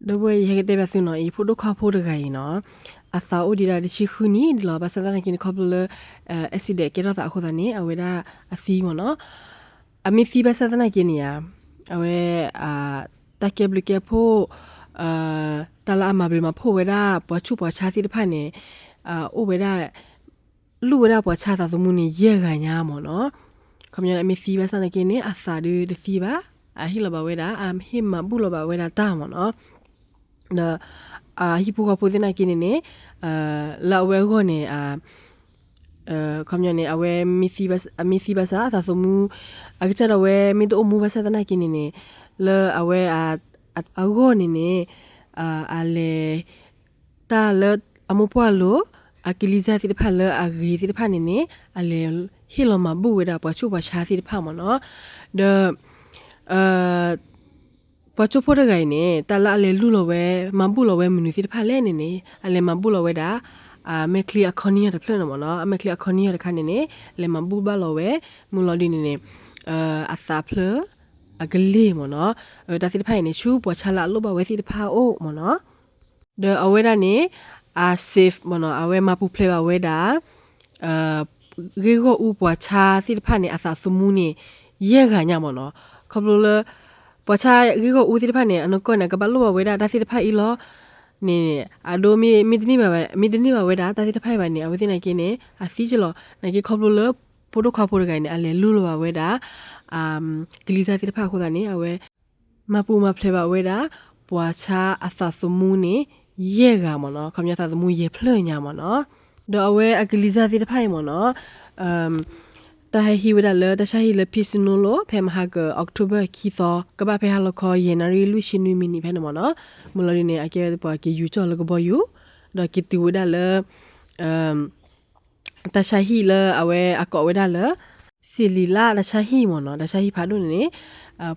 ဒီပုၢ်ဝဲၢ် ယဟဲကတဲဘၣ်သုနီၤ, အံၤဖိဒိၣ်ခွါဖိတဂၤအံၤနီၤ, အသးအိၣ်ဒံးဒၣ်တဆံဃုနံၣ်ဒ်လီၤ. ဘၣ်ဆၣ်သနာ်က့န့ၣ် ခီဖျိလၢ accident ကဲထီၣ်သးအဃိသတးန့ၣ် အဝဲဒၣ်အသံမ့ၢ်နီၤ. အမ့ၢ်သံဘၣ်ဆၣ်သနာ်က့န့ၣ်ဧါ, အဝဲ တၢ်ကဲဘျုးကဲဖှိၣ်, တၢ်လၢအမၤဘျုးမၤဖှိၣ်ဝဲဒၣ်ပှၤဆူးပှၤဆါသ့ၣ်တဖၣ်န့ၣ် အိၣ်ဝဲဒၣ် လူၢ်ဝဲဒၣ်ပှၤဆါအသးသမူန့ၣ် ယဲၢ်ဂၤညါမ့ၢ်နီၤ. ခီပညီန့ၣ် အမ့ၢ်သံဘၣ်ဆၣ်သနာ်က့န့ၣ် အသးဒုးတသံဘၣ်, အဟ့ၣ်လီၤဘၣ်ဝဲဒၣ်, အဟ့ၣ်မၤဘူၣ်လီၤဘၣ်ဝဲဒၣ်တၢ်မ့ၢ်နီၤ. ဒီး အဟံၣ်ဖိဃီဖိသ့ၣ်နာ်က့န့ၣ်န့ၣ် လၢအဝဲအဂီၢ်န့ၣ် ခီပညီန့ၣ် အဝဲ အမ့ၢ်သံဘၣ်ဆၣ်အသးသမူ, အကစၢ်ဒၣ်ဝဲမ့ၢ်တအိၣ်မူဘၣ်ဆၣ်သနာ်က့န့ၣ်န့ၣ် လၢအဝဲ အဂီၢ်န့ၣ်န့ၣ် အလဲၤ တၢ်လၢအမိၢ်ပှၢ်လိၤ အကလံၤစၢ်သ့ၣ်တဖၣ်လၢအဂ့ၤသ့ၣ်တဖၣ်န့ၣ်န့ၣ် အလဲၤဟ့ၣ်လီၤမၤဘူၣ်ဝဲဒၣ်ပှၤဆူးပှၤဆါသ့ၣ်တဖၣ်မ့ၢ်နီၤ. ဒီး ပှၤကၠိဖိတဂၤအံၤန့ၣ် တၢ်လၢအလဲၤလူၢ်လီၤဝဲ မၤဘူၣ်လီၤဝဲမနုၤသ့ၣ်တဖၣ်လဲၣ်န့ၣ်န့ၣ် အလဲၤမၤဘူၣ်လီၤဝဲဒၣ် အမဲာ်ချံအခီနံၣ်တဖျၢၣ်န့ၣ်မ့ၢ်နီၤ. အမဲာ်ချံအခီနံၣ်တခါန့ၣ်န့ၣ် လဲၤမၤဘူၣ်ဘၣ်လီၤဝဲ မုၢ်လီၤဒုန့ၣ်န့ၣ် အသးဖျၢၣ် အကလ့ၢ်မ့ၢ်နီၤ. တၢ်သ့ၣ်တဖၣ်အံၤန့ၣ် ဆူပှၤဆါလၢအလိၣ်ဘၣ်ဝဲသ့ၣ်တဖၣ်အအိၣ်မ့ၢ်နီၤ. ဒီးအဝဲဒၣ်န့ၣ် အ save မ့ၢ်နီၤ, အဝဲမၤပူၤဖျဲးဘၣ်ဝဲဒၣ် ဂ့ၢ်ဂီၢ်အူပှၤဆါသ့ၣ်တဖၣ်န့ၣ် အသးသမူန့ၣ် ယဲၢ်ဂၤညါမ့ၢ်နီၤ. ခီဖျိလၢ ပှၤဆါဂ့ၢ်ဂီၢ်အူသ့ၣ်တဖၣ်န့ၣ် အနီၢ်ကီၢ်န့ၣ် အကဘၣ်လိၣ်ဘၣ်ဝဲဒၣ်တၢ်သ့ၣ်တဖၣ်အံၤလီၤ. န့ၣ် အဒိမ့ၢ် မ့ၢ်တန့ၢ်ဘၣ်ဝဲဒၣ်တၢ်သ့ၣ်တဖၣ်အံၤဘၣ်န့ၣ် အဝဲသ့ၣ်နာ်က့န့ၣ် အသံကလီၤ. နာ်က့ခီဖျိလၢ ဖိဒိၣ်ခွါဖိတဂၤအံၤန့ၣ် အလဲၤလူလီၤဘၣ်ဝဲဒၣ် ကလံၤစၢ်သ့ၣ်တဖၣ်အဃိသတးန့ၣ် အဝဲ မၤပူၤမၤဖျဲးဘၣ်ဝဲဒၣ် ပှၤဆါအသးသမူန့ၣ် ယဲၢ်ဂၤမ့ၢ်နီၤ, ခီပညီသးသမူယဲၢ်ဖျၢၣ်ညါမ့ၢ်နီၤ. ဒီးအဝဲအကလံၤစၢ်သ့ၣ်တဖၣ်အံၤမ့ၢ်နီၤ, တၢ်ဟဲဟံးဝဲဒၣ်လၢ တၢ်ဆါဟံၣ်လၢ ဖံးစနူလိၤ ဖဲမဟါက October ခံသီ ကဘၣ်ဖဲဟါလီၤခီ ယဲၢ်နၣ်ရံၣ်လွံၢ်ဆံနွံမံးနံး ဖဲန့ၣ်မ့ၢ်နီၤ. မုၢ်လီၤဒုန့ၣ် အကဲပှၤက့ၤယူၤကၠီၣ်လၢကဘီယူၤ, ဒီးက့ၤတုၤဝဲဒၣ်လၢ တၢ်ဆါဟံၣ်လၢအဝဲအကိးဝဲဒၣ်လၢ စ့လံၤလၢတၢ်ဆါဟံၣ်မ့ၢ်နီၤ, တၢ်ဆါဟံၣ်ဖးဒိၣ်န့ၣ်န့ၣ်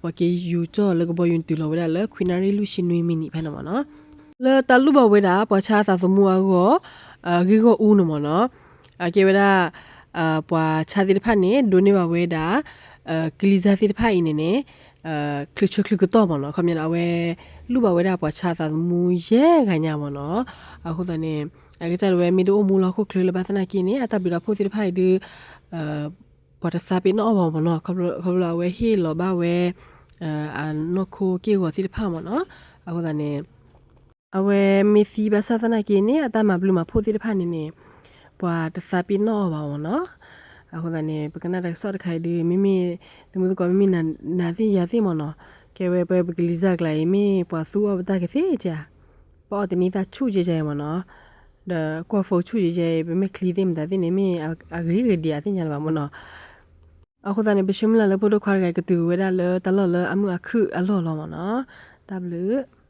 ပှၤက့ၤယူၤကၠီၣ်လၢကဘီယူၤတုၤလီၤဝဲဒၣ်လၢ ခွံနၣ်ရံၣ်လွံၢ်ဆံနွံမံးနံး ဖဲန့ၣ်မ့ၢ်နီၤ. လၢတၢ်လူၢ်ဘၣ်ဝဲဒၣ် ပှၤဆါအသးသမူအဂီၢ် ဂ့ၢ်ဂီၢ်အူန့ၣ်မ့ၢ်နီၤ, အကဲဝဲဒၣ် ပှၤဆါသ့ၣ်တဖၣ်န့ၣ် ဒိးန့ၢ်ဘၣ်ဝဲဒၣ် ကလံၤစၢ်သ့ၣ်တဖၣ်အံၤန့ၣ်န့ၣ် ချုးဆၢချုးကတီၢ်မ့ၢ်နီၤ. ခီပညီန့ၣ် အဝဲ လူၢ်ဘၣ်ဝဲဒၣ်ပှၤဆါအသးသမူယဲၢ်ဂၤညါမ့ၢ်နီၤ. အဃိသတးန့ၣ် အကစၢ်ဒၣ်ဝဲမ့ၢ်တအိၣ်မူလၢဟီၣ်ခိၣ်ချၢလၢၤဘၣ်သနာ်က့န့ၣ် အတၢ်ဘျုးတၢ်ဖှိၣ်သ့ၣ်တဖၣ်အံၤဒုး ပှၤတသးပ့ၤနီၣ်အီၣ်ဘၣ်မ့ၢ်နီၤ. ခီဖျိလၢအဝဲဟ့ၣ်လီၤဘၣ်ဝဲ အနီၢ်ခိက့ၢ်ဂီၤသ့ၣ်တဖၣ်မ့ၢ်နီၤ. အဃိသတးန့ၣ် အဝဲမ့ၢ်သံဘၣ်ဆၣ်သနာ်က့န့ၣ် အတၢ်မၤဘျုးမၤဖှိၣ်သ့ၣ်တဖၣ်န့ၣ်န့ၣ် ပှၤတသးပ့ၤနီၣ်အီၣ်ဘၣ်မ့ၢ်နီၤ. အဃိသတးန့ၣ် ပကနၣ်တၢ်ကစီၣ်တခါအံၤဒုး မ့မ့ၢ် သုမုၢ်သကိး မ့မ့ၢ်နၤသ့ၣ်ယၤသ့ၣ်မ့ၢ်နီၤ, ကဲဝဲပှၤပကလံၤစၢ်ကျါအံၤ မ့ၢ်ပှၤသူအီၣ်ပတၢ်ကသ့ဧါ, ပအီၣ်တန့ၢ်သၣ်ဆူၣ်ကဲကဲအံၤမ့ၢ်နီၤ, ဒီးကွၢ်ဖိဆူၣ်ကဲကဲအံၤ ပမ့ၢ်ချံသ့ၣ်မတၤသ့ၣ်န့ၣ် မ့ၢ်အဂ့ၤဂ့ၤဒံးအသ့ၣ်ညါလၢၤဘၣ်မ့ၢ်နီၤ. အဃိသတးန့ၣ် ပဆၢမုၢ်လၢ်လၢဖိဒိၣ်ခွါတဂၤကတုၤဝဲဒၣ်လၢတၢ်လီၢ်လၢအမုာ်အခုၣ်အလီၢ်လီၤမ့ၢ်နီၤ. တၢ်ဘျုး